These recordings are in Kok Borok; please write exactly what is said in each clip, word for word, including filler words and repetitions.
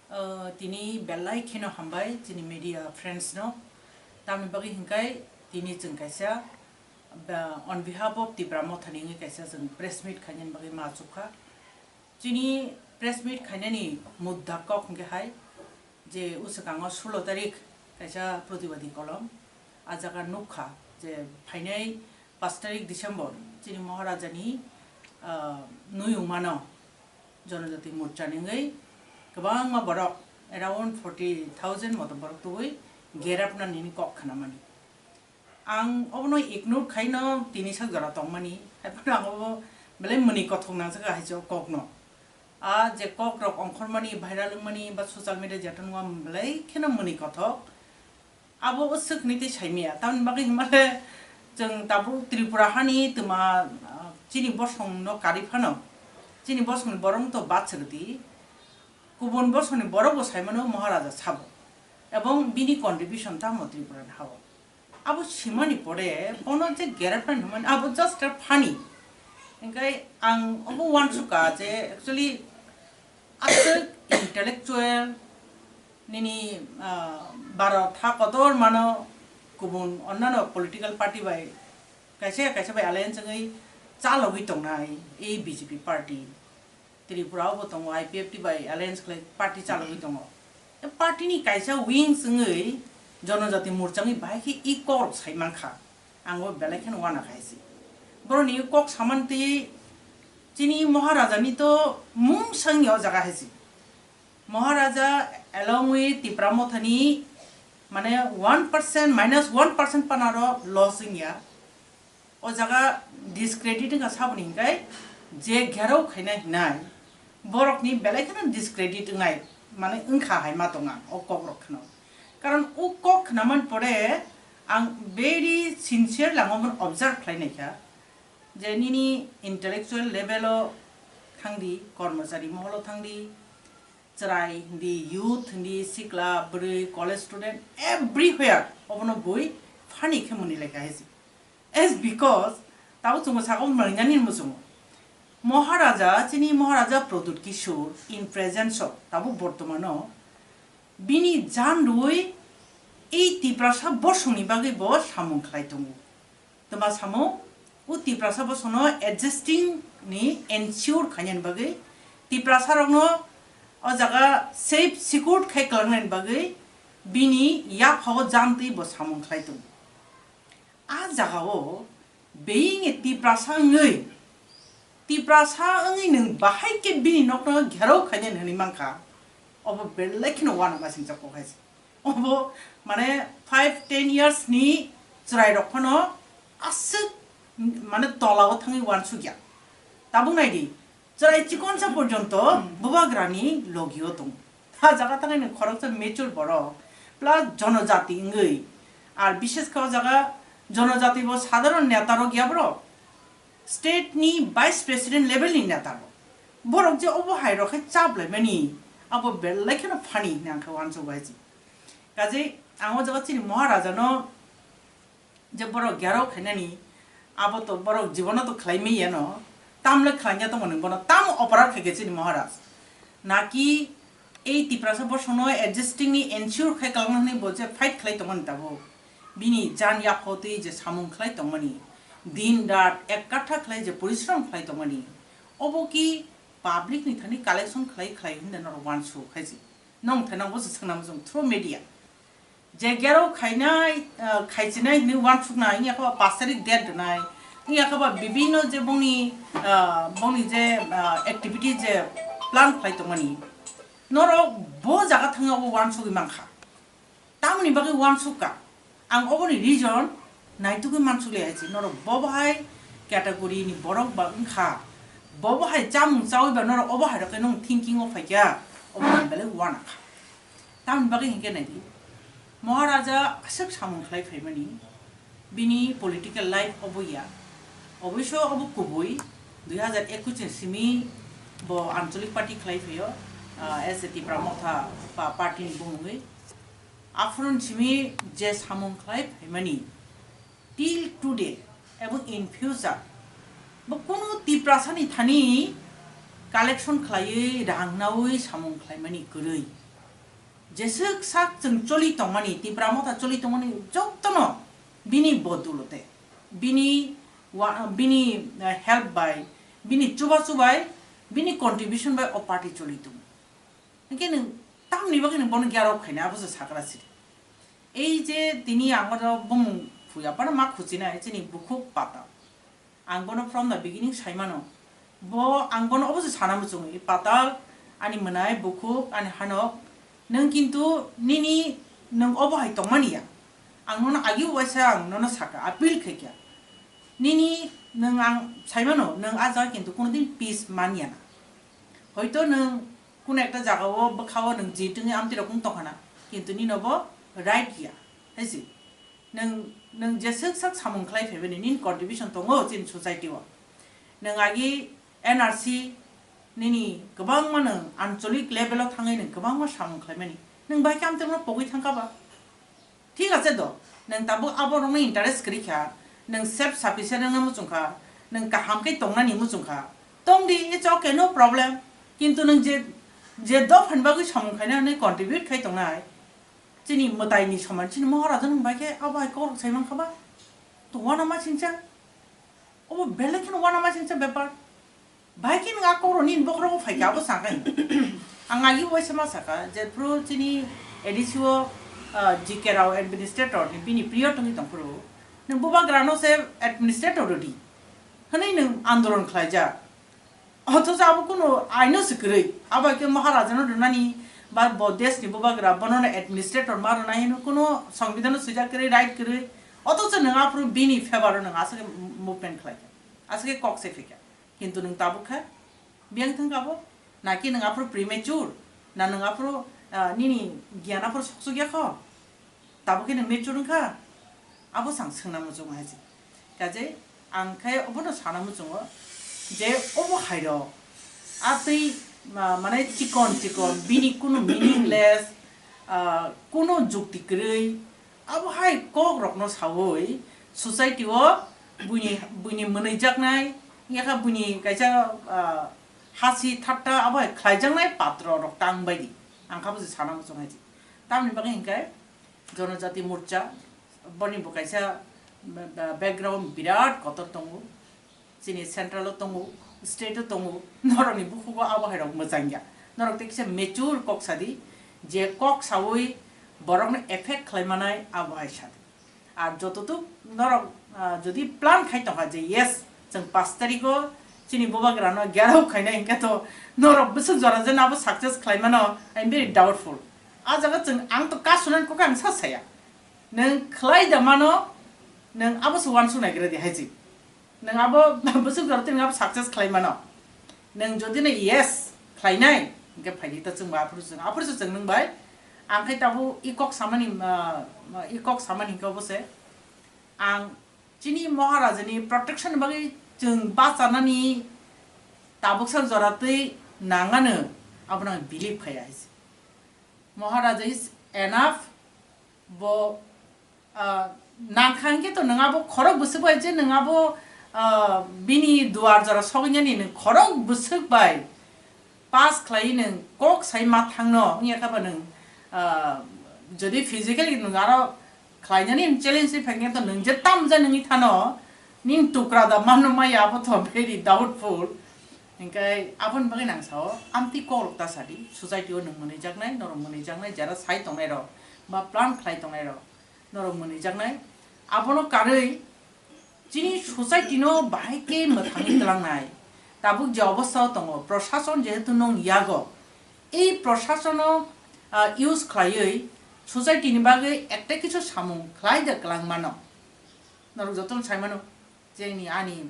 Uh, tini belai kheno hambai chini media friends no. Tamni bagwi hinkai tini chwng kaisa, ba, on behalf of Tipra Mothani wngwi kaisa chwng press meet khainani bagwi ma chukha. Chini press meet khainani mudda kok hwnkhe hai je uswkango sulo tarik kaisa protibadi kolom a jaga nukha je phainai pash tarik December chini Maharajani, ah, nuyungmano Jonojati Morcha ni wngwi kwbangma borok around forty thousand moto borok tubui gerapna nini kok khnamani. Ang obono ignore khaino tini sak jora tongmani, haiphano ang obo belai mwnwi kothok nangjakha hai se o kokno. A je kokrok ongkhormani, viral wngmani ba social media jeto nungma belai kheno mwnwi kothok. Abo o swkni tei saimaya. Tamni bagwi himale chwng tabuk Tripura hani twma, ah, chini bosongno karwi phano, chini bosongni borokno to bachwrwdi. Kubun bosongni borokbo saimano Maharaja sabo. Ebong bini contribution tamo Tripura ni hao. Abo simani pore bono je gerapna hwnmani abo just a funny. Hingkai ang obo uansukha je actually aswk intellectual nini, ah, Bharat ha kotor mano kubun onnano political party bai kaisa kaisa bai alliance wngwi chalogwi tongnai ei B J P party. Tripura o bo tongo, I P F T bai alliance khlai party chalogwi tongo. E party ni kaisa wings wngwi Jonojati Morcha wngwi bahai khe i kok rok sai mankha. Ang bo belai kheno uana khai se. Borok ni kok samani twi chini Maharaja ni to mung sangya o jaga hai se. Maharaja along with Tipra Motha ni mane one percent, minus one percent panaro loss wngya. O jaga discredit wngkha saboni hinkai je gherao khaina hinai borokni belai kheno discredit wngnai mane wngkha hai ma tongo ang o kok rok kheno. Karon o kok khnaman pore ang very sincere lango observe khlai naikha je nini intellectual level o thangdi, kormochari moholo thangdi, chwrai hindi, youth hindi, sikla, bwrwi, college student, everywhere obono bui funny khe mwnwi lai kha hai se. As because tabuk chwngbo sakao mwnwi nani hinwi chwngo. Maharaja, chini Maharaja Pradyut Kishore in presence of tabuk bortomano bini jan rwi ei Tiprasa bosongni bagwi bo samung khlai tongo. Twma samung, o Tiprasa bosongno adjusting ni ensure khainani bagwi, Tiprasa rokno o jaga safe, secured khai kwlangnani bagwi bini yaphao jantwi bo samung khlai tongo. A jagao being a Tiprasa wngwi, Tiprasa wngwi nwng bahai khe bini nokno gherao khainani hwnwi mankha, obo belai kheno uanama singjak kok hai se. Obo mane five ten years ni chwrai rok phano aswk mane tolao thangwi uansukya. Tabuk naidi, chwrai chikonsa porjonto bubagrani logio tongo. A jaga thangwi nwng khoroksa mature borok plus jonojati wngwi, ar bishes khe o jaga jonojati bo sadharon neta rok ya borok, state ni vice president level ni neta rok, borok je obo hai rok khe chap laimani, abo belai kheno funny hinwi ang khe uansukgo hai se. Kaje ang o jaga chini Maharaja no je borok gherao khainani, abo to borok jibono to khlai manya no, tamle khlaina tongo nwng bono, tamo operar khaikhe chini Maharaj? Naki ei Tiprasa bosongno adjusting ni ensure khai kwlangna hwnwi bo je fight khlai tongmani tabuk, bini jan yaphao twi je samung khlai tongmani, din rat ek katha khlai je porishrom khlai tongmani, obo ki public ni thani collection khlai khlai hinwi norok uansuk khai se? Nong thai nang bo se swngnang through media. Je gherao khainai, ah, khaichinai hinwi uansuknai, wngya khe ba pash tarik date rwnai, wngya khe ba bibinno je bongni, ah, bongni je, ah, activity je plan khlai tongmani, norok bo jaga thangwi abo uansugwi mankha. Tamoni bagwi uansukha, ang oboni reason naitugwi mansukli hai se, norok bo bahai category ni borok ba wngkha, bo bahai chamung chawi ba norok obo hai rok khe nong thinking o phaikha, obo ang belai uanakha. Tamoni bagwi hinkhe naidi, Maharaja aswk samung khlai phaimani, bini political life obo ya. Oboiso obo kubui, dui hazar ekush ni simi bo Anchalik Party khlai phaio, ah, as a Tipra Motha pa-, party ni bumungwi. Aphuru ni simi je samung khlai phaimani, till today, ebong in future, bo kunu Tiprasa ni thani collection khlaiwi, rang nawi samung khlaimani kwrwi. Jeswk sak chwng choli tongmani, Tipra Motha choli tongmani, jotono bini bodulote, bini wa-, bini, eh, help bai, bini chubachu bai, bini contribution bai o party choli tongo. Hinkhe nwng tamni bagwi nwng bono gyarok khaina, abo se sakra siri. Ei je tini ang oro bumung phuya, bono ma khuchinai chini bukhuk Patal. Ang bono from the beginning saimano. Bo, ang bono obo se sana muchungo, "I Patal, ani mwnai, bukhuk, ani hanok, nwng kintu nini, nwng obo hai tongmani ya. Ang nono agi uaisa ang nono saka, appeal khaikha. Nini, nwng ang saimano, nwng a jaga kintu kunudin peace manya na. Hoito nwng kuno ekta jaga o bwkha o nwng jitwngwi amtwi rok wng tongkha na, kintu nini obo right ya," hai se. Nwng, nwng jeswk sak samung khlai phaimani, nini contribution tongo chini society o. Nwng agi N R C nini kwbangma nwng ancholic level o thangwi nwng kwbangma samung khlaimani. Nwng bai khe amtwino pogwi thangkha ba? Thik ache do, nwng tabuk abo rokno interest kwrwi kha, nwng self sufficient wngna muchung kha, nwng kaham khe tongnani muchung kha. Tongdi, it's okay, no problem. Kintu nwng je, je dophani bagwi samung khaina hwnwi contribute khai tongnai, chini mwtaini soman, chini Maharaja nwng bai khe abo hai kok rok sai mankha ba? To uanama singcha? Obo belai kheno uanama singcha bepar. Bai khe nwng a kok rokni bokhorogo phai kha, abo sakha. Ang agi uaisa ma sakha, jephru chini A D C o, ah, G K Rao administrator ni bini period wngwi tongphuru, nwng bubagrano se administrator rwdi hwnwi nwng andolon khlaijak. Othocho abo kunu aino se kwrwi. Abo hai khe Maharajano rwnani ba bo desh ni bubagra bonono administrator ma rwnai hino kunu songbidhano swijak kwrwi, right kwrwi. Othocho nwng aphuru bini favor o nwng aswk khe movement khlai kha. Aswk khe kok se phi kha. Kintu nwng tabuk kha. Biyang thang kha bo. Na ki nwng aphuru premature. Na nwng aphuru, ah, nini giyan aphuru soksuk ya kho. Tabuk khe nwng mature wngkha, abo chwng swngna muchungo hai se. Kaje ang khe obono sana muchungo je obo hai rok a twi ma-, mane chikon chikon bini kunu meaningless, ah, kunu jukti kwrwi, abo hai kok rokno saui society o buini, buini mwnwijaknai, yakha buini kaisa, ah, hasi thatta abo hai khlaijaknai patro rok tang bai di. Ang kha bo se sana muchung hai se. Tamni bagwi hinkhe Jonojati Morcha, boni bo kaisa ba-, ba-, background birat kotor tongo. Chini central o tongo, state o tongo, norokni bukhugo abo hai rok mwchang ya. Norok tei kisa mature kok sadi, je kok saui borokno effect khlai manai abo hai sadi. Ar jototuk norok, ah, jodi plan khai tongkha je yes, chwng pash tarikh o chini bubagrano gherao khainai hinkhe to norok bwswk jora je abo success khlai mano, I am very doubtful. A jaga chwng ang to kasunani kok ang sa saya. Nwng khlai da mano, nwng abo se uansuk naigra di hai se. Nwng abo bwswk jora twi nwng abo success khlai mano. Nwng jodi no yes khlainai, hinkhe phaidi ta chwngbo aphuru chwng, aphuru se chwng nwng bai. Ang khai tabuk i kok samani, ah, i kok samani hinkhe obo se. Ang chini Maharajani protection ni bagwi chwng bachanani tabuksa jora twi nangano, abono ang believe khaiya hai se. Maharaja is enough, bo, ah, nangkha hinkhe to nwng abo khorok bwswk bai je nwng abo, ah, bini duar jora sogwinani nwng khorok bwswk bai pass khlai nwng kok sai ma thangno wngya kha ba nwng, ah, jodi physically nwng aro khlainani challenge ri phai khe to nwng je tam ja nungwi thano, ning tukra da mano maya abo to very doubtful. Hinkhe aboni bagwi nang sao, amtwi kok rok ta sadi, society o nwng mwnwi jaknai, norok mwnwi jaknai, jara sai tongnai rok, ba plan khlai tongnai rok, norok mwnwi jaknai. Abono karwi chini society no bahai khe mwthangwi twlangnai. Tabuk je obostha o tongo, prosason jehetu nwng yago, ei prosason no, ah, use khlaiwi society ni bagwi ekta kisu samung khlai da kwlangmano. Norok jotono sai mano, je ni ani,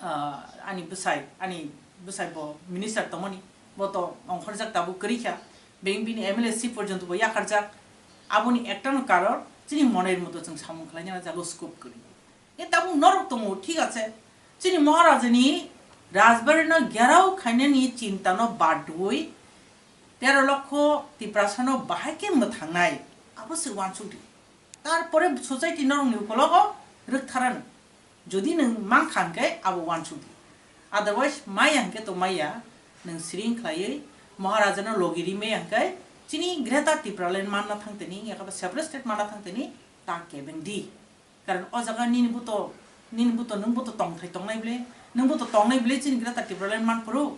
ah, ani bwsai, ani bwsai bo minister tongmani, bo to ongkhorjak tabuk kwrwi kha, beng bini M L A seat porjonto bo yakarjak. Aboni ekta no karon chini monoi moto chwng samung khlaina jago scope kwrwi. E tabuk norok tongo, thik ache. Chini Maharajani Rajbari no gherao khainani chinta no badwi tero lokho Tiprasa no bahai khe mwthangnai, abo se uansuk di. Tarpore society norokni ukologo rwktharano. Jodi nwng mankha hwnkhe abo uansuk di. Otherwise, maya hwnkhe to maya, nwng siring khlaiwi Maharajano logi ri maya hwnkhe Chini Greater Tipraland manna thang tini, yakaba separate state manna thang tini, ta kebeng di. Karon o jaga nini buto, nini buto, nwng buto tongthai tongnai bwle, nwng buto tongnai bwle chini Greater Tipraland man phuru.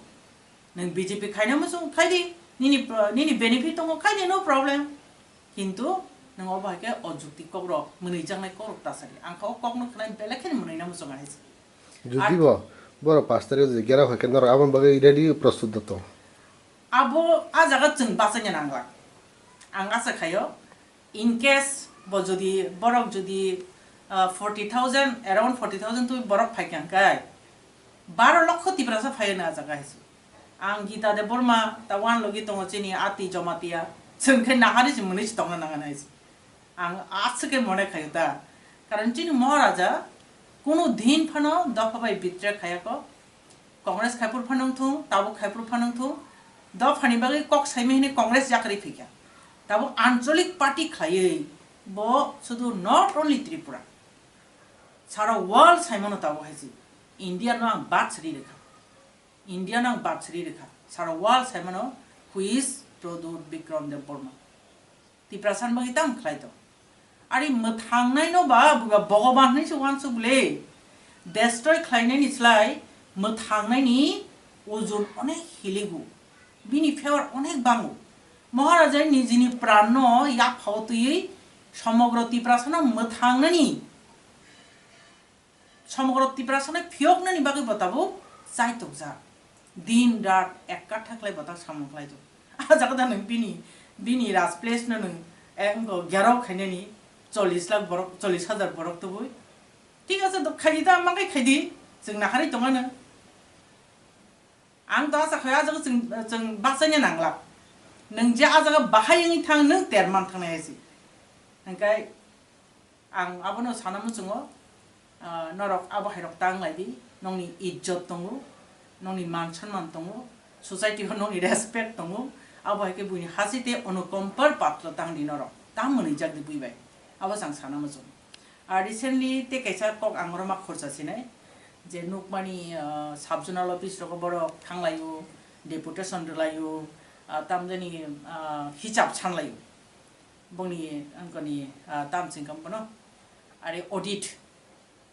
Nwng B J P khaina muchung khai di, nini, nini benefit tongo khai di, no problem. Kintu nwng obo hai khe o jukti kokrok, mwnwi jaknai kokrok ta sadi. Ang kha o kokno khwnai belai kheno mwnwi na muchung hai se. Jodi bo borok pash tarikh je gera hai khe norok aboni bagwi ready prostut da tong. Abo a jaga chwng bachaina nanglak. Ang asa khaio, in case bo jodi borok jodi, ah, forty thousand, around forty thousand twi borok phai kha hwnkhe, baro lokho Tiprasa phai hwno a jaga hai se. Ang Gita Debbarma ta uan logi tongo chini ati Jamatia, chwng khe nahari se mwnwi se tongna nang nai se. Ang aswk khe mone khaio ta. Karon chini Maharaja kunu din phano dopha bai betray khayako. Congress khaipur phano wngthung, tabuk khaipur phano wngthung, dophani bagwi kok saimani hwnwi Congress yakarwi phikha. Tabuk ancholik party khlaiwi bo sudu not only Tripura, sara world saimano tabuk hai se. India no ang bad sri rikha. India no ang bad sri rikha. Sara world saimano who is Pradyut Bikram Debbarma. Tiprasa ni bagwi tamo khlai tong. Ari mwthangnai no ba buga Bhogoban hinwi se uansuk le. Destroy khlainai ni slai mwthangnai ni ojon onek hiligo. Bini power onek bango. Maharaja nijini pran no yaphao twiwi somogro Tiprasa no mwthangnani Somogro Tiprasano phiyoknani bagwi bo tabuk chai tokjak. Din rat ekka thaklai bo tak samung khlai tong. A jaga da nwng bini, bini raj place no nwng, eh, wngkha gerok khainani chollish lakh borok, chollish hajar borok tubui. Thik ase, do khaidi ta, ma khai khaidi, chwng naharwi tongano. Ang to asa khai, a jaga chwng, chwng bachaina nanglak. Nwng je a jaga bahai wngwi thang, nwng ter man thangnai hai se. Hwnkhe ang abono sana muchungo, ah, norok abo hai rok ta wng lai di, nokni ijjot tongo, nokni man sonman tongo, society o nokni respect tongo, abo hai khe buini hasi tei onukompar patro tang di norok, ta mwnwijak di bui bai, abo se ang sana muchungo. Ah, recently tei kaisa kok ang oro ma khorsa sinai, je nukmani, ah, sub zonal office rogo borok thanglaio, deputation rwlaio, ah, tamjani, ah, hisab sanlaio. Bongni, angkoni, ah, tam singkam bono. Are audit,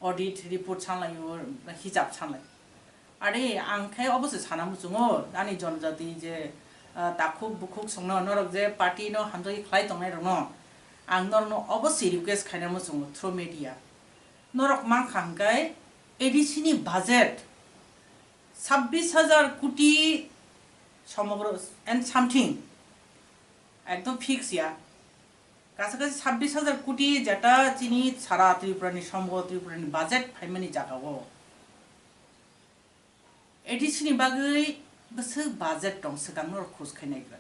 audit report sanlaio, hisab sanlai. Are ang khe obo se sana muchungo, ani jonojati je, ah, takhuk bukhuk songno norok je party no hamjagwi khlai tongnai rokno, ang norokno obo se request khaina muchungo through media. Norok mankha hwnkhe A D C ni budget sabbish hajar koti somogro and something, ekdom fix ya. Kaisa kaisa sabbish hajar koti jeta chini sara Tripura ni, somogro Tripura ni budget phaimani jaga o. A D C ni bagwi bwswk budget tong swkang norok khoj khainai gra.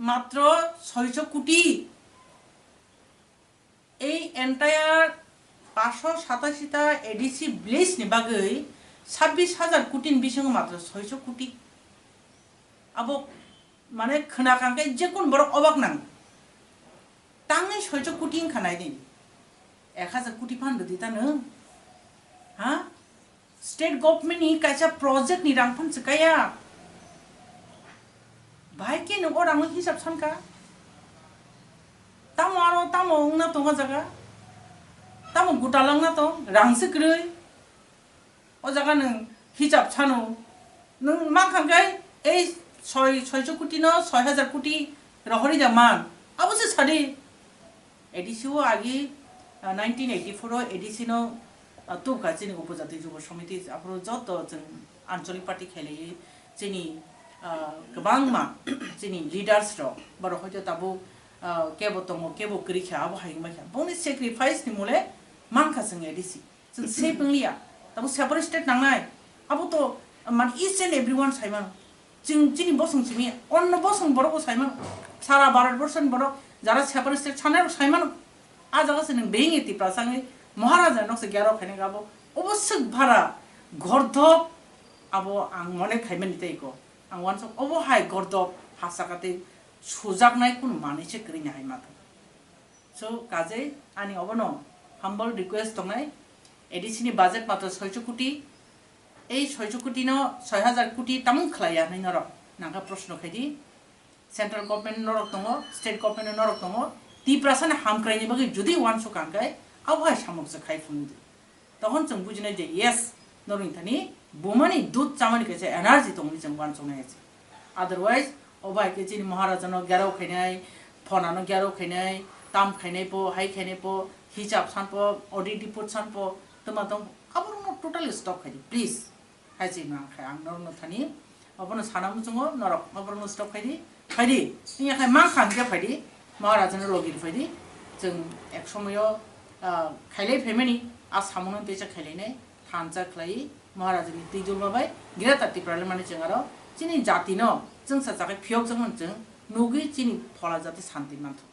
Matro soiso koti. Ei entire paanso satashi ta A D C village ni bagwi sabbish hajar koti ni bisingo matro soiso koti. Abo mane khwna kang khe jekun borok obak nang. Tangni soicho koti wngkha nai di. Ek hajar koti phan rwdi ta nwng. Ha? State government ni kaisa project ni rang phan swkaya. Bahai khe nwng o rang no hisab sankha. Tamo aro tamo wngna tongo jaga. Tamo guta langna tong, rang se kwrwi. O jaga nwng hisab sano, nwng mankha khe ei soi, soiso koti no soi hajar koti rohori da man, abo se sadi. A D C o agi, ah, nineteen eighty-four o A D C no, ah, tubkha chini Upojati Jubo Somiti, aphuru joto chwng anchalik party khelaiwi chini, ah, kwbangma chini leaders rok, borok hoito tabuk, ah, kebo tongo, kebo kwrwi kha, abo hai wngbai kha. Bongni sacrifice ni mole mankha chwng A D C. Chwng safe wngliya. Tabuk separate state nangnai. Abo to, man, each and everyone sai mano. Chwng chini bosong simi, onno bosong borok bo sai mano. Sara Bharat borso ni borok jara separate state sanai rok sai mano. A jaga se nwng being e Tiprasa wngwi Maharaja nok se gyaro khainai abo. Obo swk bhara gordop abo ang mone khaimani tei ko. Ang uansuk obo hai gordop ha saka tei sujaknai kunu manwi se kwrwini hai mata. So, kajei ani obono humble request tongnai, A D C ni budget matro soicho koti, ei soicho koti no soi hajar koti tamung khlaiya hinwi norok nangkha proshno khaidi. Central government norok tongo, state government norok tongo, Tiprasani hamkraini bagwi jodi uansuk kha hwnkhe, abo hai samung se khai phunukdi. Tohon chwng bujinai je, yes, norokni thani bumani dud chamani kaisa energy tongmani chwng uansuknai se. Otherwise, obo hai khe chini Maharajano gerao khainai, phonano gerao khainai, tam khainai po, hai khainai po, hisab san po, audit report san po, twma tong, aborokno totally stop khaidi, please. Hai se ma khe ang norokno thani obono sana muchungo, norok oborokno stop khaidi, phaidi. Wngya khe mankha hwnkhe phaidi, Maharajano logi phaidi. Chwng ek somoyo, ah, khailai phaimani, a samungo teisa khailainai, thansa khlai Maharajani twijolma bai Greater Tipraland mani chwng aro chini jatino chwngsa chakhai phiyok chwngmani chwng nugwi chini phola jati santi manthu.